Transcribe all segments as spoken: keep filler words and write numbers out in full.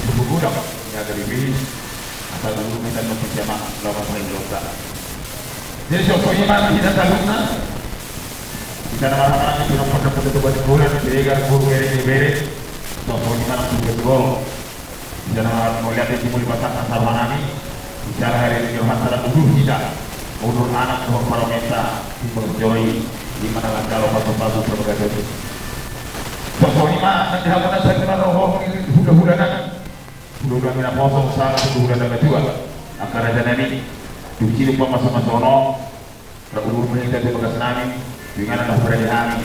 Cukup gudang, ya, dari ini. Asal dulu kita nonton siapa, lawan main lonta. Jadi, sosok iman kita salutna. Kita nama-nama kita pernah punya tuan bulan, jadi kan guru bere, bere. Sosok iman langsung ke gol. Di sana mauliate di muli pasangan sarwanami. Di sana hari ini Johan salah udur kita. Udur anak dohot parumaenta timbang joi di mana lanjalo pasu-pasu perbagasi. Sosok iman nang di hamuna sari mana rohong hula-hula nami. Hula-hula mina poso salah hula-hula nami tua. Angka raja nami. Dung sidung pamasu-masu on. Rap udur ma hita tu bagas nami, tu inganan na huparade hami.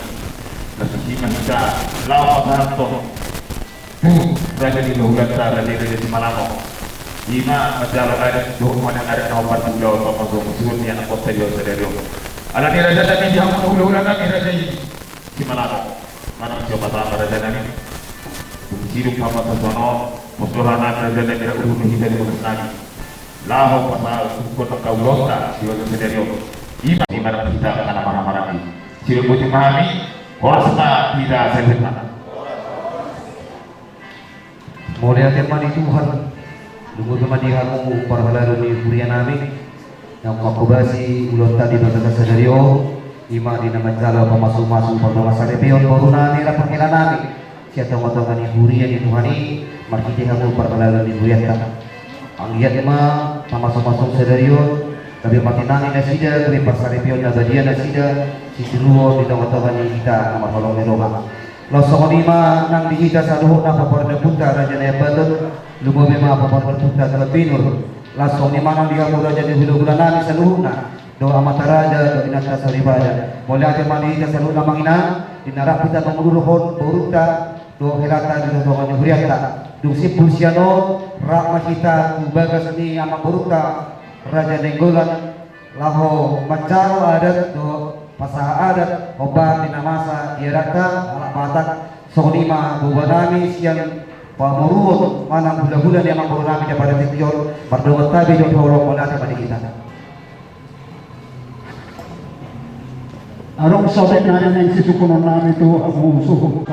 Laos tusi ma hita laho pasahathon tu raja ni hulahulanta, raja i Raja Simalamo. Ima manjalo adat dohot manang adat na hombar tu ulaon pamasu-masuon ni anak bangso di sadari on. Alani raja nami di hamu na hulahula nami raja i Simalamo. Manang siapa sama raja nami. Dung sidung pamasu-masuon on, pos do roha nami raja nami, rap udur ma hita tu bagas nami. Laho pasahat tu angka ulaonta di bagasan sadari on. Ima, ima nang hita angka na marhahamaranggi. Sidung boti ma hami, horas ma hita saluhutna. Mauliate ma di Tuhan. Lumobi ma di hamu parhalado ni huria nami. Naung manghobasi ulaonta di bagasan sadari on. Ima di na manjalo pamasu-masu pardongansaripeon boru nami rap parhela nami. Sian tonga-tonga ni huria ni Tuhan i, marhite hamu parhalado ni hurianta. Anggiat ma pamasu-masu sadari on, gabe patenangi nasida, gabe parsaripeon na badia nasida, sitiruon di tonga-tonga ni hita na marholong ni roha. Laos songon i ma nang di hita saluhutna paparumaenta raja na i Ambaton, lumobi ma paparumaenta tuan pinur. Laos songon i ma nang di hamu raja ni hulahula nami saluhutna. Dohot amanta raja, dohot inanta soripada. Mauliate ma di hita saluhutna amang inang, di na rap hita mangudurhon borunta, dohot helanta di tonga-tonga ni hurianta. Dung simpul sian on, rap ma hita tu bagas ni amang borunta, Raja Nainggolan, laho manjalo adat dohot pasahat adat, hombar di na masa di adatta, halak Batak, songon i ma boa nami sian pamoruon, manang hulahula ni amang boru nami di pada tingki on, mardongan tabe dohot holong, mauliate ma di hita. Adong sotik nari naeng sisungkunon nami tu hamu suhut.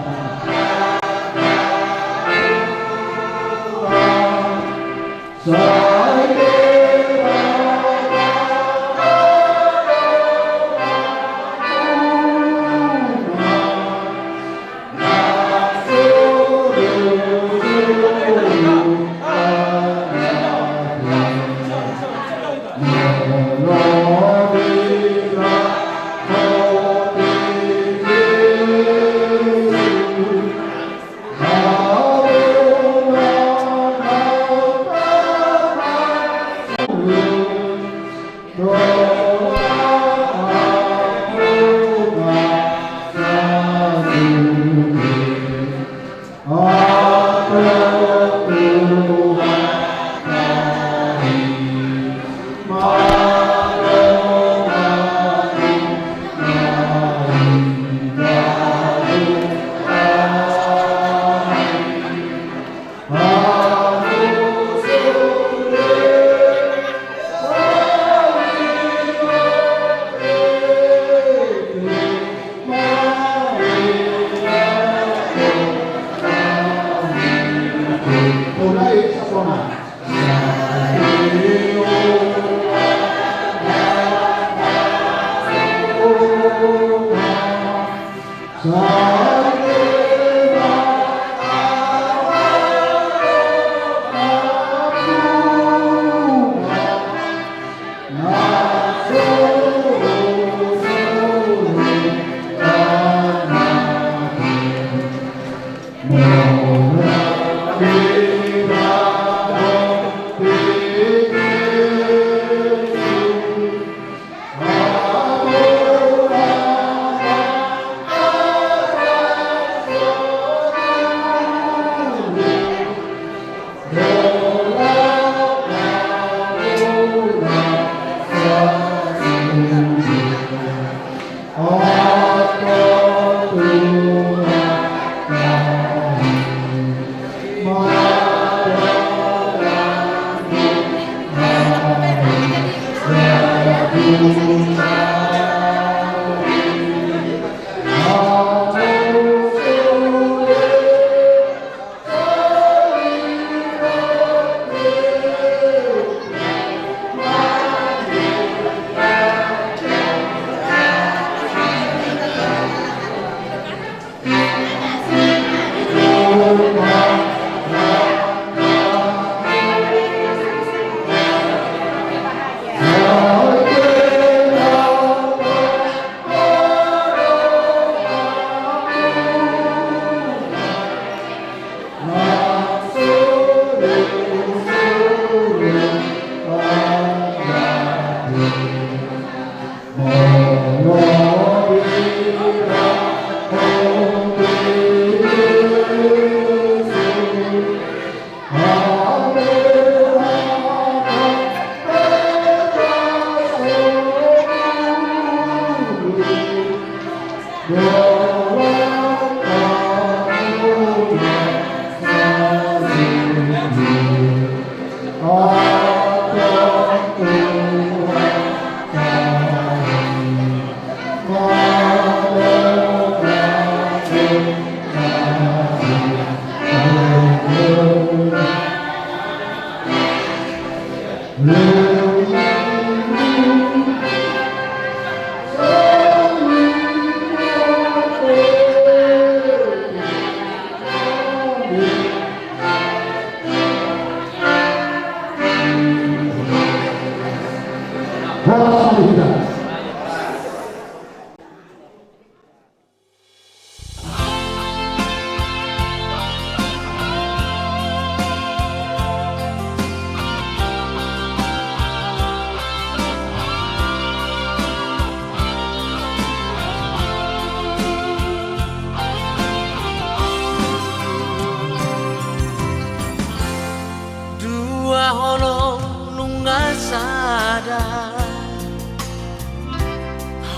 Dua holong nunga sada,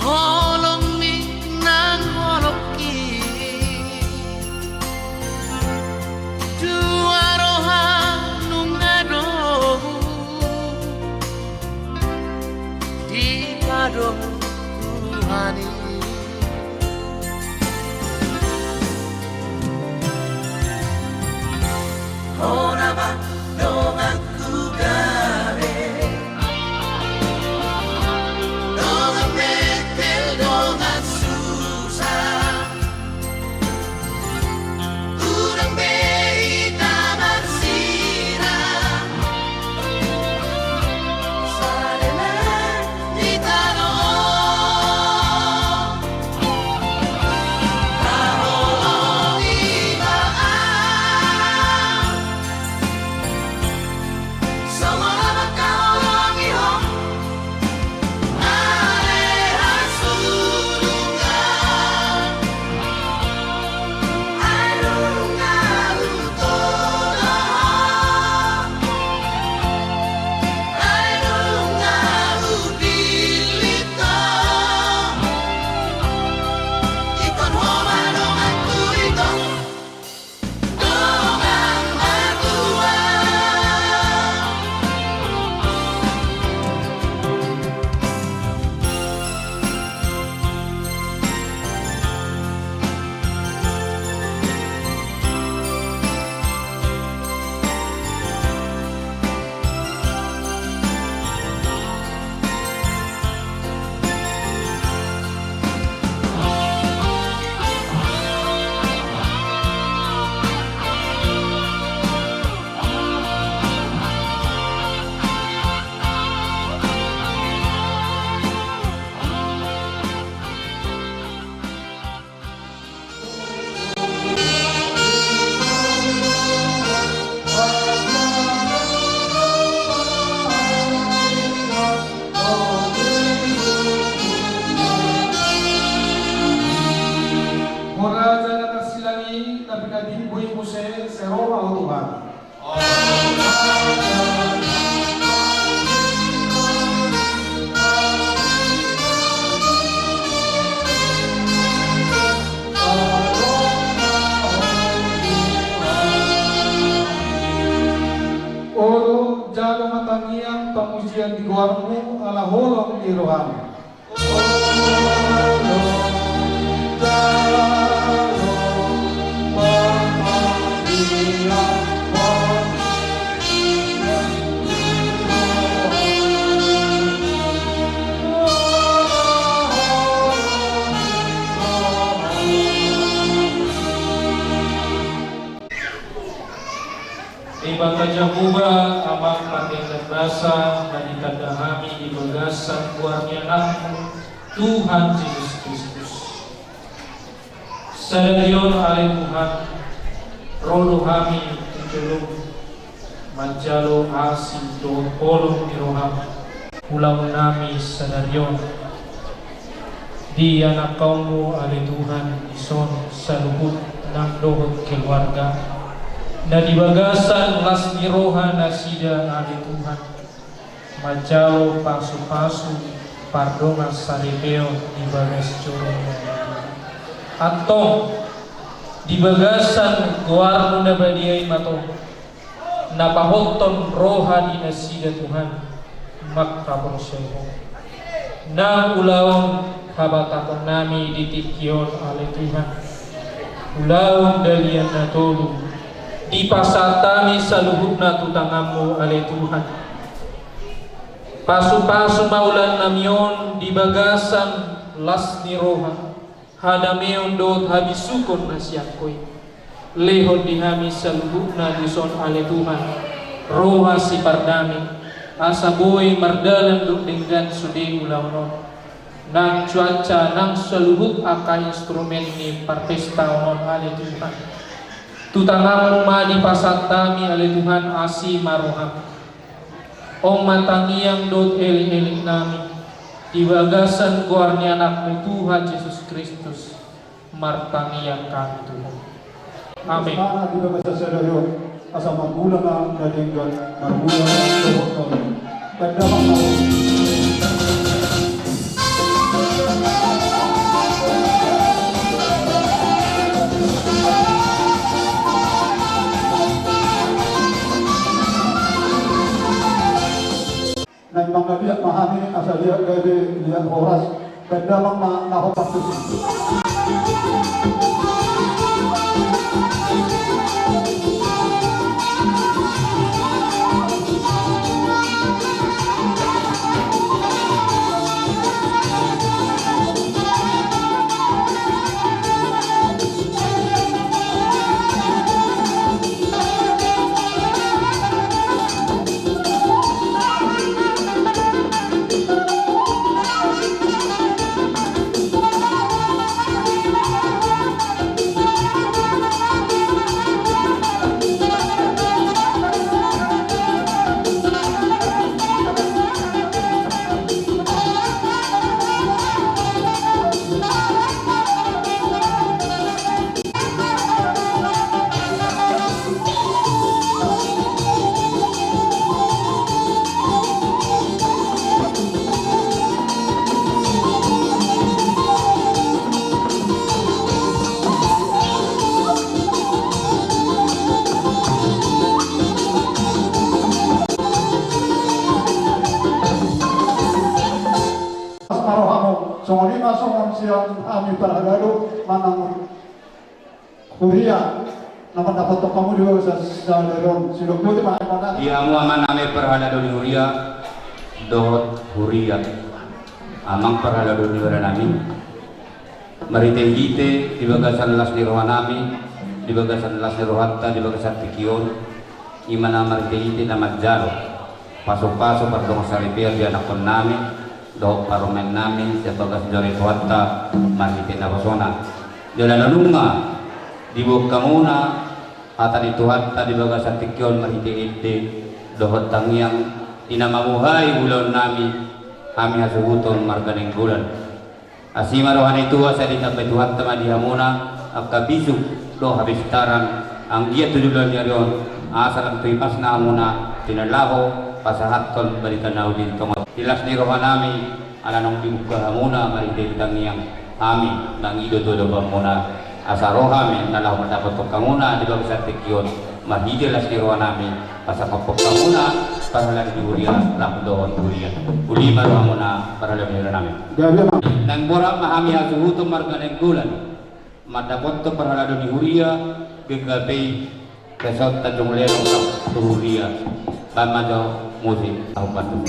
holong ni nang holongki. Dua roha nunga dohot dipadomu Tuhan i. Hona ma donganku gabe, dongan mekel, dongan susa. Unang be hita marsinang, saleleng hita do. Taholongi ma au, songon na mangkaholongi ho. Ho Raja na tarsilang i, na pinatimboi muse, sai ro ma ho tu hami. Olo, jalo ma tangiang pamujian di goarmu ala holong ni roham. Debata Jahowa, Amanta na marnasa, na ditanda hami di bagasan goar ni Anakmu, Tuhan Jesus Kristus. Sadari on ale Tuhan, ro do hami tu jolom manjalo asi dohot holong ni roham. Ulaon nami sadari on di anakkonmu ale Tuhan, dison saluhut nang dohot keluarga, Na di bagasan las ni roha nasida ale Tuhan, manjalo pasu-pasu pardongansaripeon di bagas joroMu. Antong, di bagasan goarMu na badia i ma tong, na pahothon roha di nasida Tuhan, manghaporseai Ho. Nang ulaon habatahonnami di tingki on ale Tuhan, ulaon dalihan na tolu, dipasahat hami saluhutna tu tanganMu ale Tuhan. Pasu-pasu ma ulaonnami on di bagasan las ni roha, hadameon dohot habisuhon na sian Ho i. Lehon di hami saluhutna dison ale Tuhan, roha sipardame, asa boi mardalan dohot denggan sude ulaon on. Nang cuaca nang saluhut angka instrumen ni parpestaon on ale Tuhan, tu tanganMu ma dipasahat hami ale Tuhan, asi ma rohaM. On ma tangiang dohot elek-eleknami, di bagasan goar ni AnakMu Tuhan Jesus Kristus, martangiang hami tu Ho. Amen. Tangiang di bagasan sadari on, asa marmula ma na denggan, marmula ma dohot damang. Tanda ma. Naeng mangaliat ma hami asa liat gabe liat horas, baen damang ma na hombar tusi. Las ma rohamu, songon i ma songon sian hami parhalado manang huria na mandapothon hamu di bagasan sadari on. Sidok boti ma. Di hamu amanami parhalado ni huria dohot huria, amang parhalado ni huria nami, marhite-hite di bagasan las ni rohanami, di bagasan las ni rohanta di bagasan tingki on, i ma na marhite-hite na manjalo pasu-pasu pardongansaripeon di anakkonnami dohot parumaennami sian bagas joro ni Tuhanta marhite naposona. Jala na nunga diboan hamuna hata ni Tuhanta di bagasan tingki on marhite ende dohot tangiang, di na mamungkai ulaonnami hami hasuhuton marga Nainggolan. Asi ma roha ni Tuhan sai ditambai Tuhanta ma di hamuna angka bisuk dohot hapistaran anggiat tu joloan ni ari on, asa lam tu ipasna hamuna di na laho pasahathon barita na uli di tonga. Di las ni rohanami ala naung dibuka hamuna marhite tangiang, hami mangido tu adopanmuna, asa ro hami na laho mandapothon hamuna di bagasan tingki on marhite las ni rohanami, asa pasahathon hamuna parhalado ni huria rap dohot huria. Uli ma rohamuna parhalado ni huria nami. Naeng borat ma hami hasuhuton marga Nainggolan mandapothon parhalado ni huria, gagabe i Resort Tanjung Lelong rap tu huria. Baen ma jo musik, ahu bantu.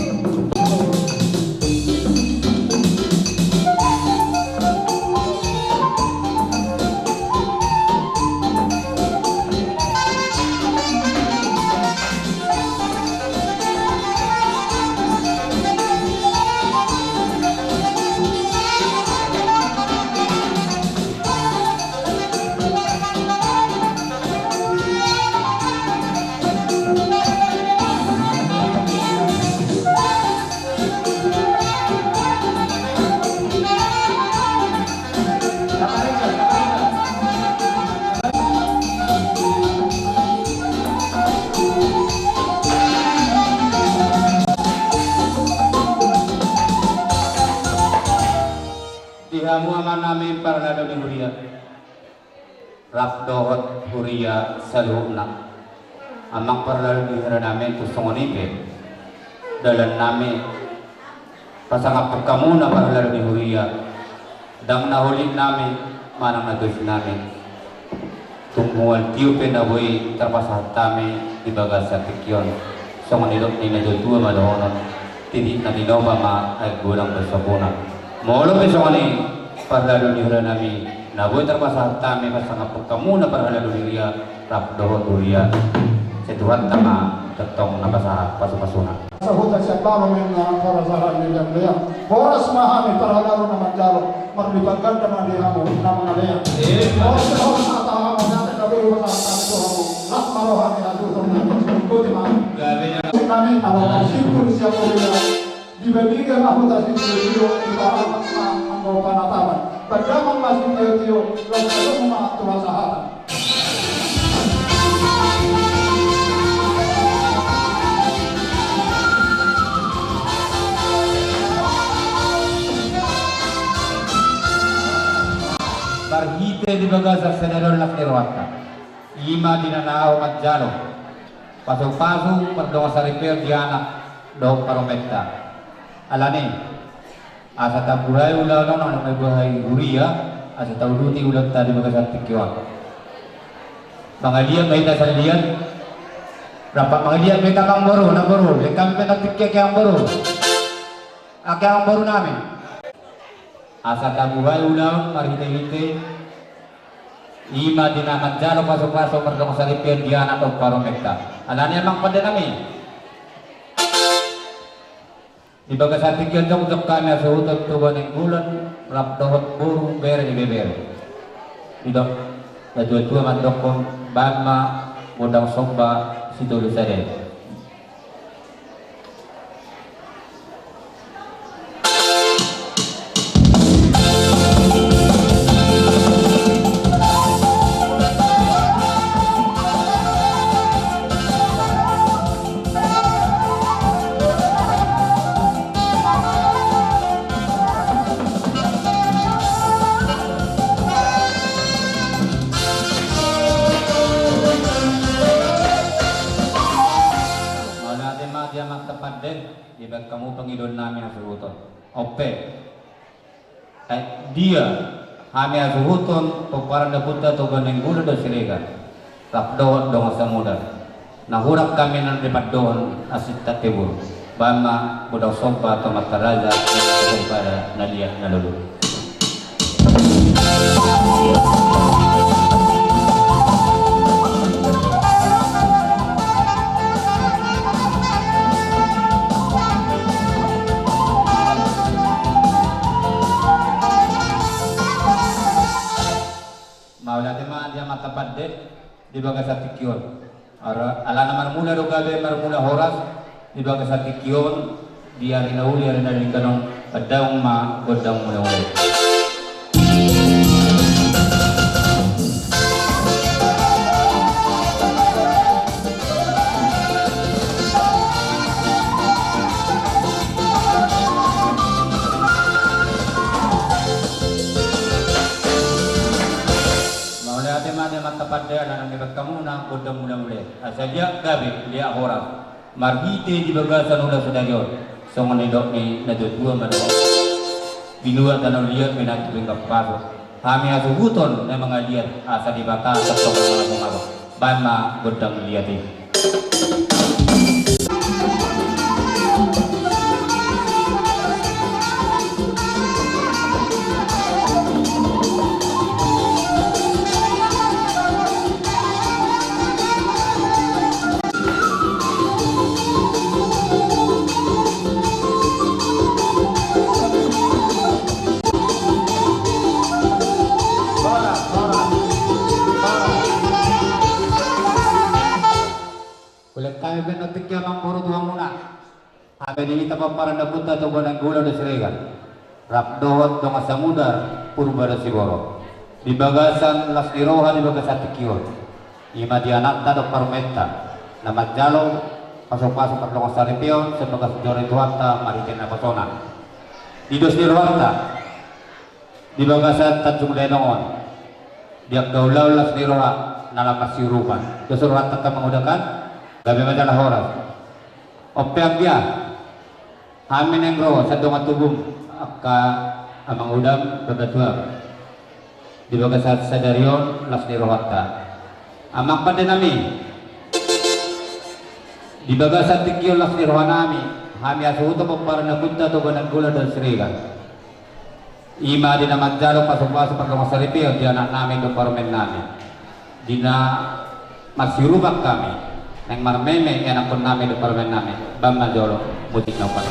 Hamu amanami parhalado ni huria rap dohot huria saluhutna. Amang parhalado ni huria nami, tung songon i pe dalan nami pasangaphon hamuna parhalado ni huria, ndang na holit nami manang na tois nami. Tung mual tio pe na boi tarpasahat hami di bagasan tingki on. Songon nidok ni natuatua ma dohonon, titik na tinopa ma aek godang do sampuna. Molo pe songon i parhalado ni huria nami, na boi tarpasahat hami pasangaphon hamuna parhalado ni huria rap dohot huria, sai Tuhanta ma tongtong na pasahat pasupasuna. Sahuta sian baba ma inna parasaran ni leangleang. Horas ma hami parhalado na manjalo, marlipat ganda ma di hamu na mangalean. Horas ma hata hamu na tenda boi pasahat hami tu hamu. Las ma roha ni hasuhuton nami. Ikuti ma hami. Nami aba simpul sian huria. Di Baliga ma huta sitio-tio, di Taranak ma anggo panatapan. Pardamang ma sitio-tio, laos adong ma tu hasahatan. Marhite di bagasan sadari on las ni rohanta, i ma di na ahu manjalo pasupasu pardongansaripeon di anak dohot parumaenta. Alani asa tabuhai ulaon on, asa tabuhai huria, asa tauduti ulaonta di bagasan tingki on. Mangaliat ma hita sian liat, rap mangaliat ma hita, amangboru, namboru, lehon hami ma hita tingki, angka amangboru, angka amangboru nami. Asa tabuhai ulaon marhite-hite, i ma di na manjalo pasupasu pardongansaripeon di anak dohot parumaenta. Alani amang pande nami, di bagasan tingki on jongjong hami hasuhuton Toga Nainggolan rap dohot boru, bere, ibebere. Didok natuatua mandokkon, baen ma gondang somba sitolu sada i. Mauliate ma di amanta pande, dibaen hamu pangidoan nami hasuhuton. On pe, eh, dia hami hasuhuton pomparan ni ompunta Toga Nainggolan dohot Siregar rap dohot dongan samudar, na hurang hami na dipandohan asi tantebur. Baen ma gondang somba tu amanta raja, daripada na liat na lolo. Mauliate ma di amanta pande di bagasan tingki on. Alana marmula do gabe, marmula horas di bagasan tingki on, di ari na uli, ari na denggan on, pandang ma gondang mula-mula. Mauliate ma di amanta pande, alana dibaen hamuna gondang mula-mula. Asa liat gabe, liat horas. Marhite di bagasan ulaon sadari on, songon nidok ni natuatua ma dohonon, binuat tano liat, minantu pinggan pasu. Hami hasuhuton na mangaliat, asa Debata tongtong mangago-ngago. Baen ma gondang liat i. Horas, horas, horas. Hulehon hami pe na tingki, amangboru, tu hamuna. Hami di hita pomparan ni ompunta Toga Nainggolan dohot Siregar, rap dohot dongan samudar Purba dohot Siboro, di bagasan las ni roha di bagasan tingki on, i ma di anakta dohot parumaenta, na manjalo pasu-pasu pardongansaripeon sian bagas joro ni Tuhanta marhite naposoan. Di dos ni rohanta, Di bagasan Tanjung Lenong on, di angka ulaon las ni roha na lam marsiurupan, dos rohanta angka mangudahon, gabe ma jala horas. On pe anggia, hami naeng ro sian dongan tubum, angka amangudam, dongan tuam, di bagasan sadari on las ni rohanta. Amang pande nami, di bagasan tingki on las ni roha nami, hami hasuhuton pomparan ni ompunta Toba Nainggolan dan Siregar. I ma di na manjalo pasupasu pardongansaripeon di anak nami dohot parumaen nami. Di na marsiurupan hami, naeng marmeme ianakhon nami dohot parumaen nami, bahen ma jolo musik na upat.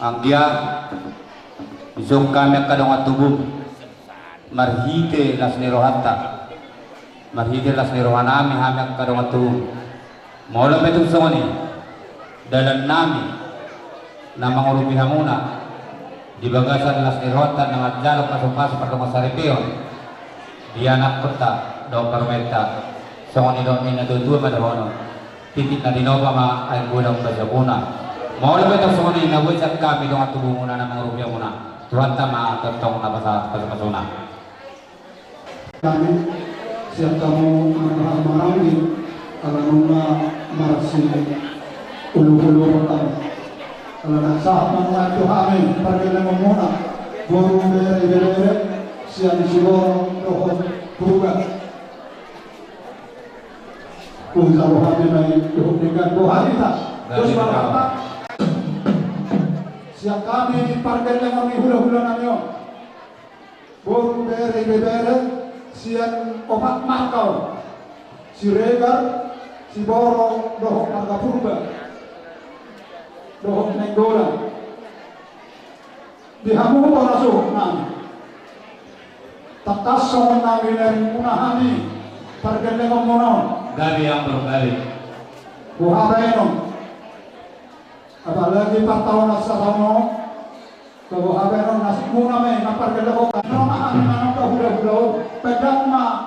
Anggia, dison hami angka dongan tubum, marhite las ni rohanta, marhite las ni roha nami hami angka dongan tubum. Molo pe tung songon i dalan nami na mangurupi hamuna di bagasan las ni rohanta na manjalo pasupasu pardongansaripeon di anakkonta dohot parumaenta, songon i do ni na tuatua ma dohonon. Titik na tinopa ma aek godang basa bona. Molo pe tung songon i na boi sian hami dongan tubumuna na mangurupi hamuna, Tuhanta ma tongtong na pasahat pasupasuna. Hami sian hamu na marhahamaranggi ala nunga marsiulululunta, ala na sahat ma nuaeng tu hami pargellengonmuna, boru, bere, ibebere, sian Siborok dohot Buga. Ujalo hami ma i dohot denggan boha hita. Dos ma rohanta. Sian hami pargellengon ni hulahula nami on, boru, bere, ibebere, Sian opat marga on, Siregar, Siboro, dohot marga Purba, dohot Nainggolan. Di hamu bona suhut nami, tangkas songon na nirimuna hami pargellengonmuna on. Gabe amor gabe. Huhabaenon. Apalagi partaon na sataon on. Huhabaenon nasibmuna ma i na pargellengkon. Nona hami manang pahulahula on. Pedang ma.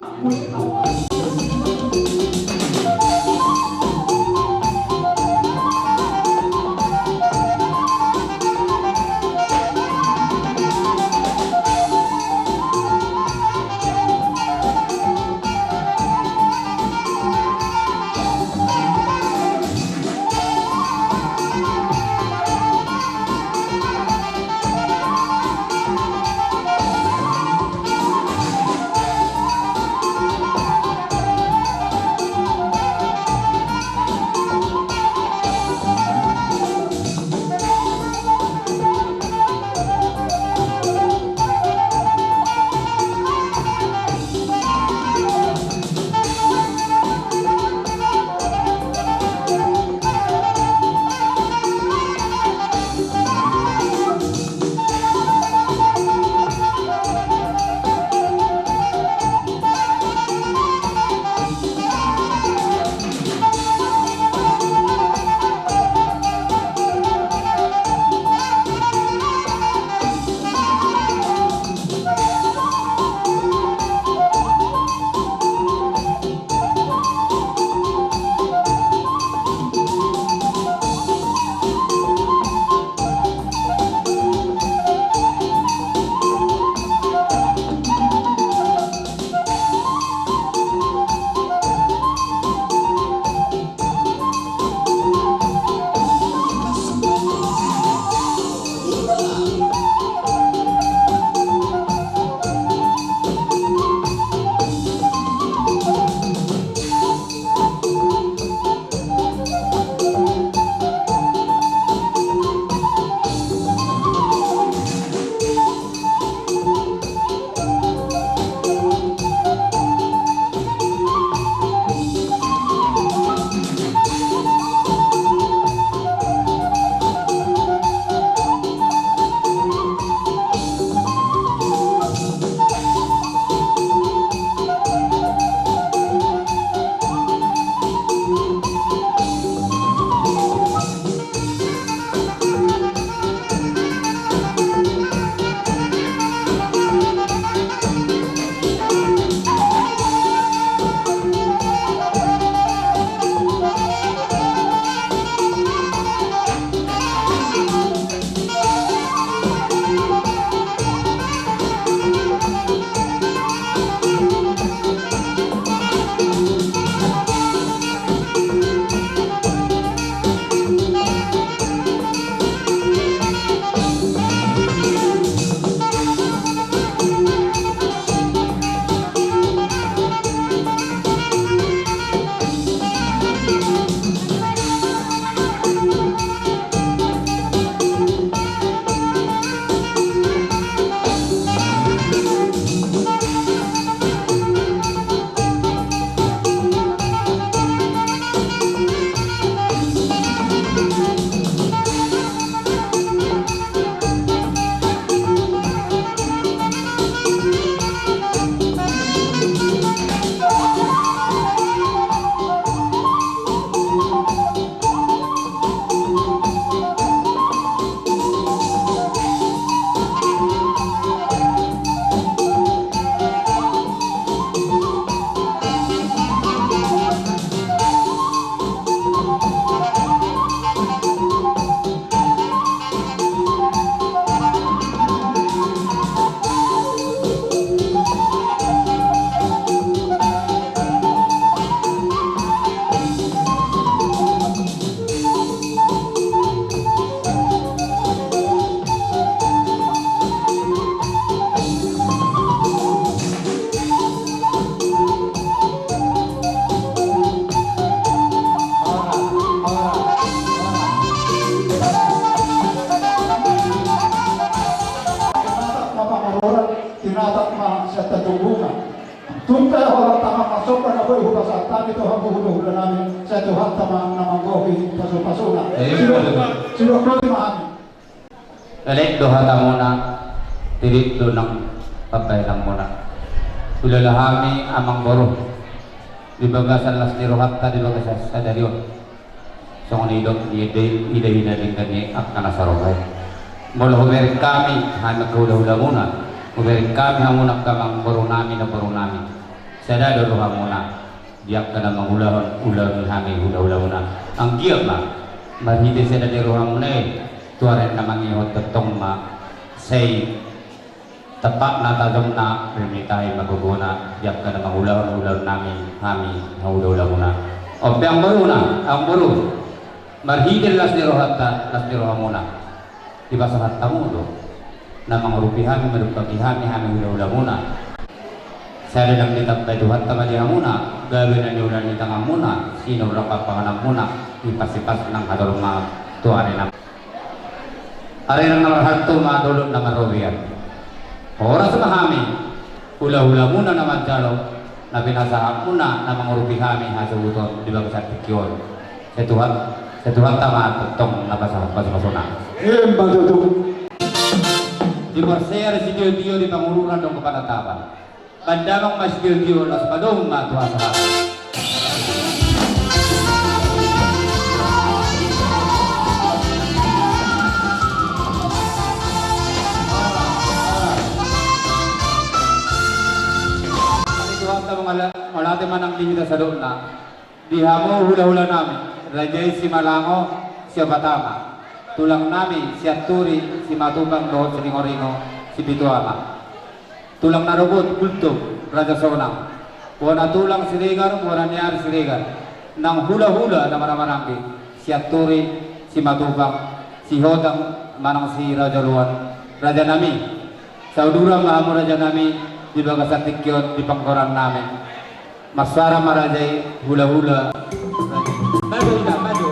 Sopa na boi hupasahat hami tu hamu hulahula nami, sai Tuhanta ma na manggohi pasupasuna. Iya, betul. Sidok boti ma hami. Elek do hatamuna, tirik do nang pambahenanmuna. Hulala hami amangboru, di bagasan las ni rohanta di bagasan sadari on. Songon i do di ida-ida denggan ni angka na saroha i. Molo hubereng hami, hami angka hulahulamuna, hubereng hami hamuna angka amangboru nami, namboru nami. Sada do rohamuna di angka na mangulahon ulaon ni hami hulahulamuna. Anggiat ma marhite sada ni rohamuna i, tu ari na mangihut tongtong ma sai tepatna tajomna, rimitahi ma gogona di angka na mangulahon ulaon nami hami hulahulamuna. On pe amangboruna, amangboru, marhite las ni rohanta, las ni rohamuna, dipasahat hamu do na mangurupi hami, manumpahi hami, hami hulahulamuna. Sai dang ditambai Tuhanta ma di hamuna gabe na niula ni tanganmuna, sinur rap pangananmuna, ipasipas nang hador ma tu ari na. Ari na marhalto ma dolok na marrobean. Horas ma hami hulahulamuna na manjalo na pinasahatmuna na mangurupi hami hasuhuton di bagasan tingki on. Sai Tuhan, sai Tuhanta ma tongtong na pasahat pasupasuna. Emma tutu. Diparsear sitiotio di pangururan dohot panatapan. Pandamang ma sitiotio, laos padomu ma tu hasahatan. Tuhanta mangala-, mauliate ma nang di hita saluhutna. Di hamu hulahula nami, raja i Simalango, Siopat Ama. Tulang nami, Sianturi, Simatupang dohot Siringoringo, Sipitu Ama. Tulang na robot, Gultom, Raja Sonang. Bona tulang Siregar, bona ni ari Siregar. Nang hulahula na marhahamaranggi, Sianturi, Simatupang, Sihotang, manang Siraja Oloan, raja nami. Sauduran ma hamu raja nami, di bagasan tingki on di panggoaran nami. Marsuara ma raja i, hulahula. Maju, maju.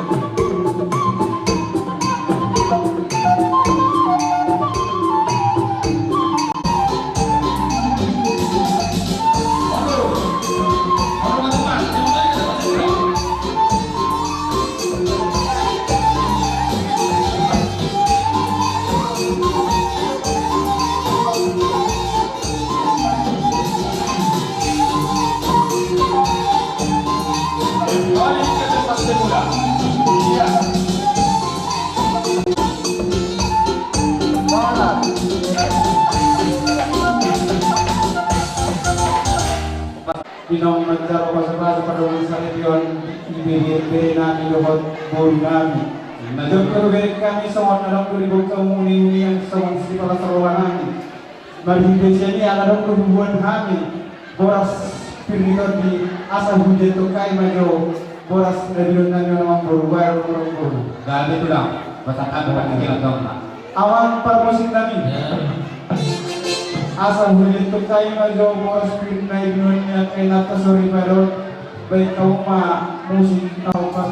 Inong manjalo pasupasu pardongan saripeon di bere-bere nami dohot boru nami. Jolo hubereng hami songon na dong do diboan hamu uning-uningan songon sipalas roha nami. Marhite sian i ala dong do huboan hami boras pir ni tondi, asa hujaha tongkai ma jo boras na binoan nami on, amangboru, baen ma amangboru. Gabe tulang, pasahat hami pangkilan tong ma. Amang parmusik nami. Asa hujaha tongkai ma jo boras pir na binoan ni angka inanta soripada on. Baen hamu ma musik na hombar.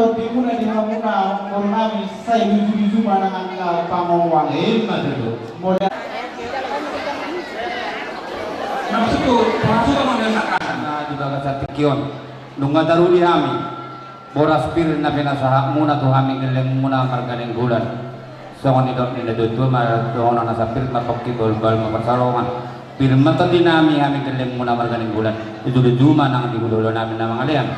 Di muna di hamuna, amangboru nami, sai luju-luju ma nang angka pangomoan. Ima tutu. Modal. Maksudku, termasuk apa yang tak. Nah, di bagasan tingki on. Nunga taruli hami. Boras pir na pinasahatmuna tu hami gellengmuna marga Nainggolan. Songon nidok ni natua-tua ma, dohonon na sampir ma pongki, bahul-bahul ma pansalongan. Pir ma tondi nami hami gellengmuna marga Nainggolan. Luju-luju ma nang di hula-hula nami na mangalean.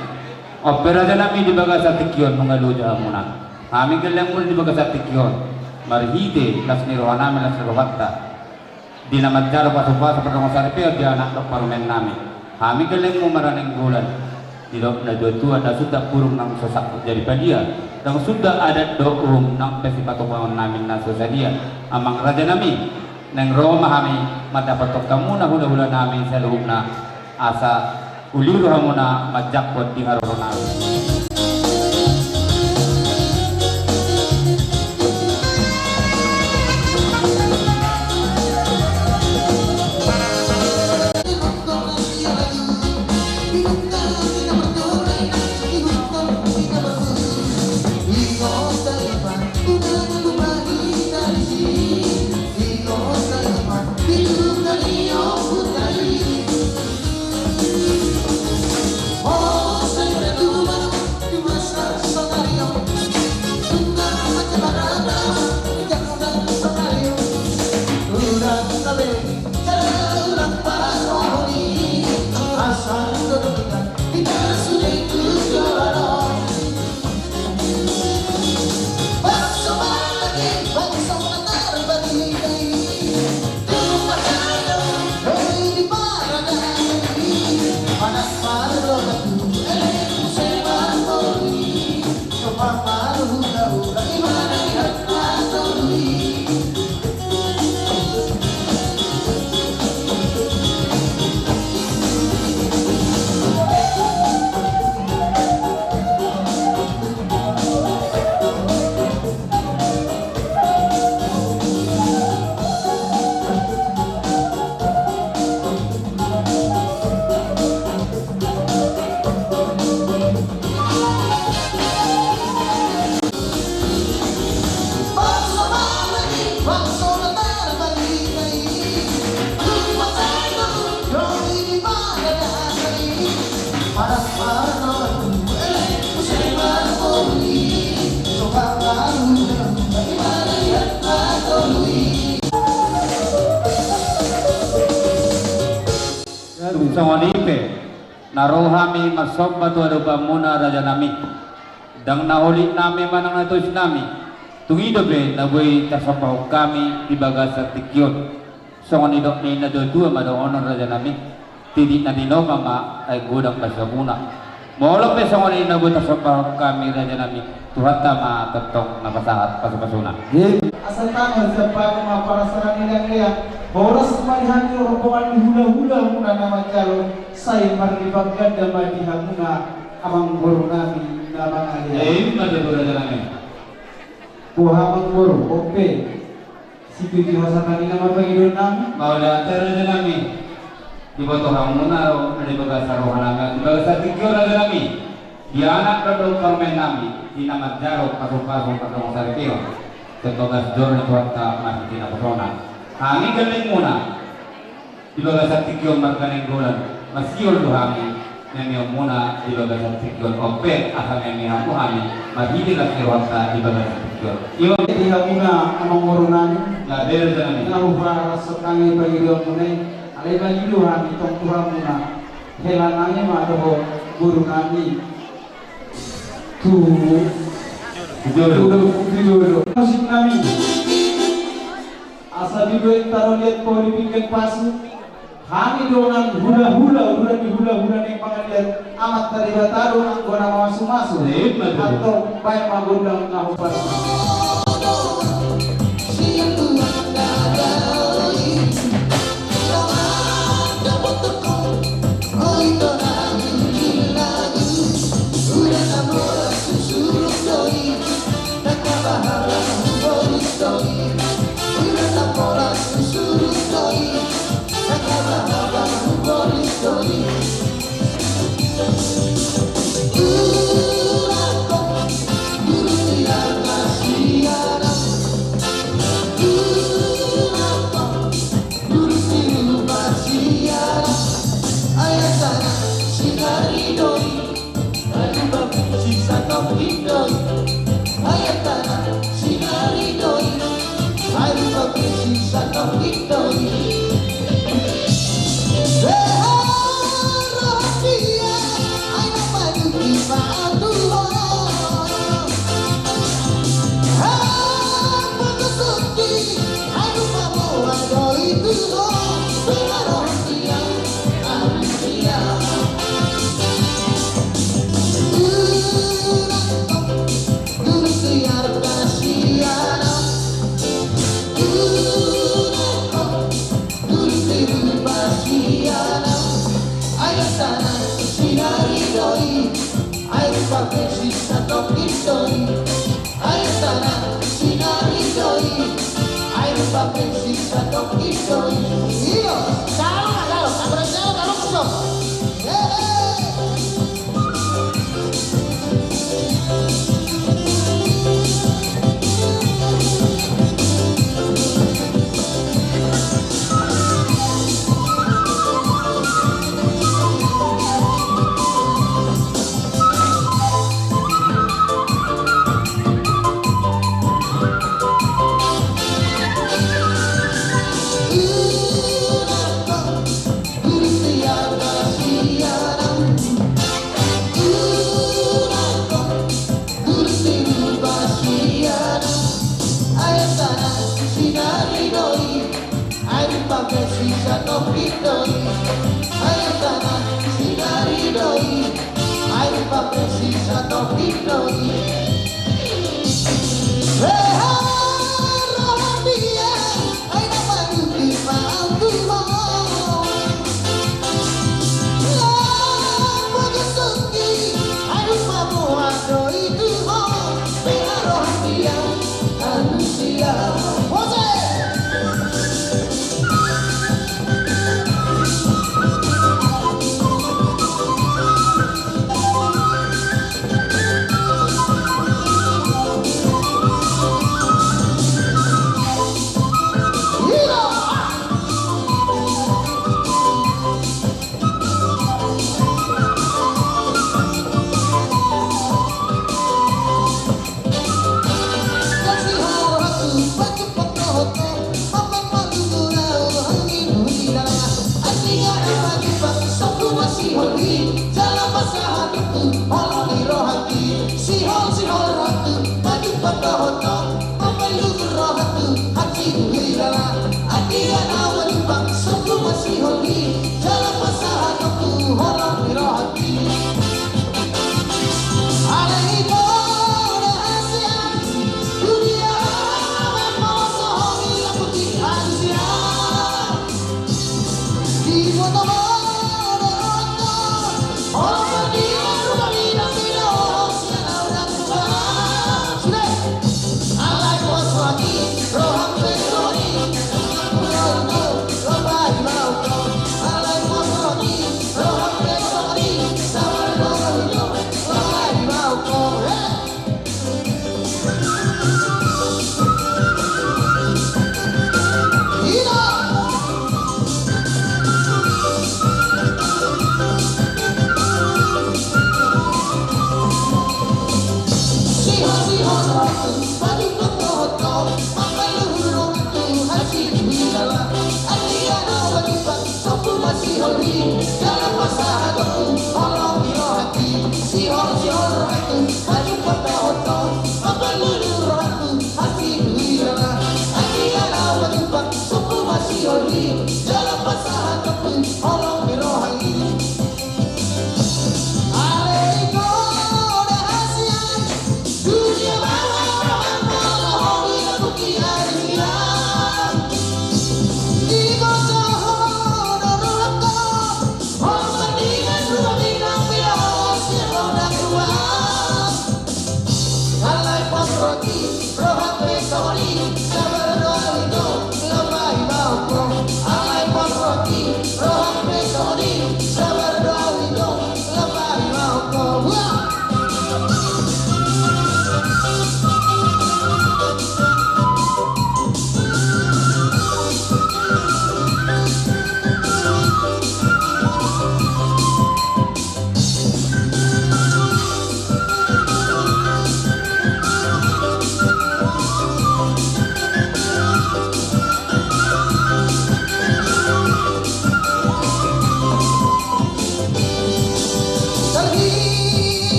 On pe raja nami, di bagasan tingki on nunga loja hamuna. Hami gellengmuna di bagasan tingki on. Marhite las ni roha nami, las ni rohanta. Di na manjalo pasu-pasu pardongan saripeon di anak dohot parumaen nami. Hami gellengmu marga Nainggolan. Didok natua-tua, ndang suda burung nang so sangkut jadi padia, ndang suda adat dohot uhum nang pe sipatupaon nami na so sadia. Amang raja nami, naeng ro ma hami mandapothon hamuna hula-hula nami saluhutna. Asa uliru hamuna manjangkon di haroro nami. Tung songon i pe, na ro hami marsomba tu adopanmuna raja nami. Ndang na holit nami manang na tois nami, tung i dope na boi tarsombahon hami di bagasan tingki on. Songon nidok ni natua-tua ma dohonon raja nami, titik na tinopa ma aek godang basa muna. Molo pe songon i na boi tarsombahon hami raja nami, Tuhanta ma tongtong na pasahat pasu-pasuna. Asa tangkas siampaku ma parasarani lean-lean, horas ma di hami rombongan ni hula-hula muna na manjalo, sai marlipat ganda ma di hamuna amangboru nami na mangalean. Ima tutu raja nami. Boha amangboru, on pe situju hasa tadi nama pangidoan nami? Mauliate raja nami. Diboto hamuna ro na di bagasan roha nami, di bagasan tingki on raja nami. Di anak dohot parumaen nami, di na manjalo pasu-pasu pardongan saripeon. Sebagas jor ni Tuhanta marhite naposona. Hami gellengmuna. Di bagasan tingki on marga Nainggolan, masiol do hami, memehonmuna di bagasan tingki on, on pe asa memehe hamu hami, marhite las ni rohanta di bagasan tingki on. Ima di hamuna amangboru nami. Gabe raja nami. Na huparashon hami pangidoanmuna i, alai mangido hami tong tu hamuna, hela nami ma dohot boru nami. Tu, tu jolo. Tu jolo. Musik nami. Asa di dua hektar on liat poli pinggan pasu. Hami do nang hula-hula, uduran ni hula-hula na mangalean, Amanta Debata do anggo na mamasu-masu. Ima tutu. Antong baen ma gondang na hombar. Iyo, jalo, jalo, jalo, jalo, jalo. Ai rupa pe sisa topi do i. Ai tana sinari do i. Ai rupa pe sisa topi do i. He, he, roha dia. Ai na paduki ma au tu ho. Lam pagasungki. Ai rupa mua do i tu ho. Pe roha dia. Ansia. Jose!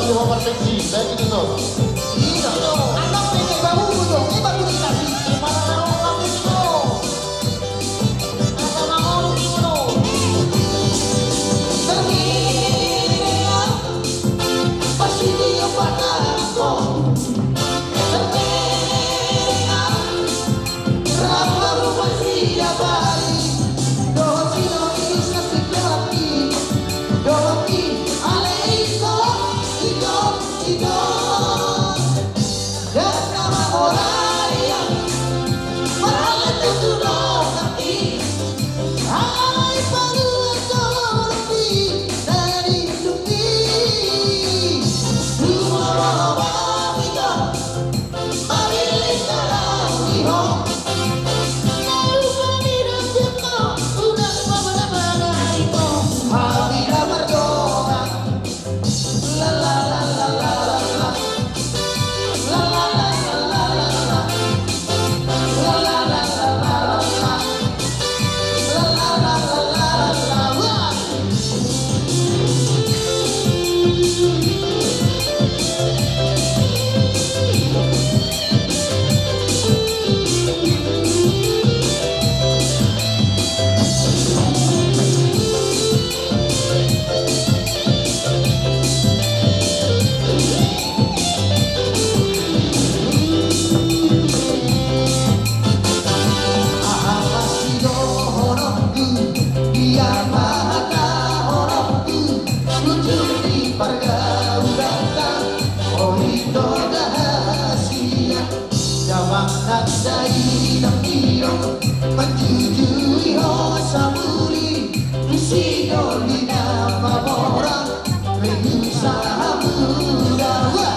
Coba perseksi, baik itu tuh. Iya, tuh. Anak pengen bahu tuh, ini baru dikasih. Gimana kalau kamu itu? Asa mangolu ingkon. Terhilang, pasti dia patah kok. Terhilang, rap baru pasti dia balik. Dohot si Doni, si Doni, Doni, ale iko, iko, iko. Dan nama orang yang malah tentu dohot i. Ai paluan tolong di dari supi. Dua orang itu. Aha ma sidohononku, dia ma hatahononku, ujung ni pargaulanta, oi ito da hasian. Damang nang dainang nidok, manjujui ho samuri, tu si Doni na mamora, pengusaha muda. Wah!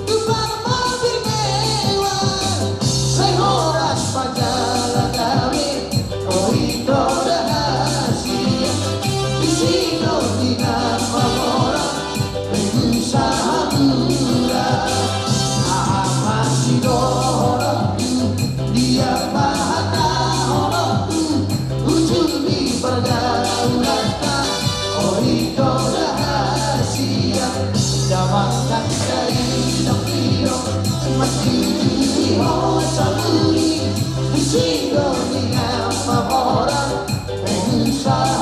Tumar mobil mewah, sai horas pajalan gabe, oi ito da hasian. Di si Doni na mamora, pengusaha muda. Aha ma sidohononku, dia ma hatahononku, ujung ni pargaulanta, oi ito da hasian. Damang nang dainang nidok, manjujui ho samuri, tu si Doni na mamora, pengusaha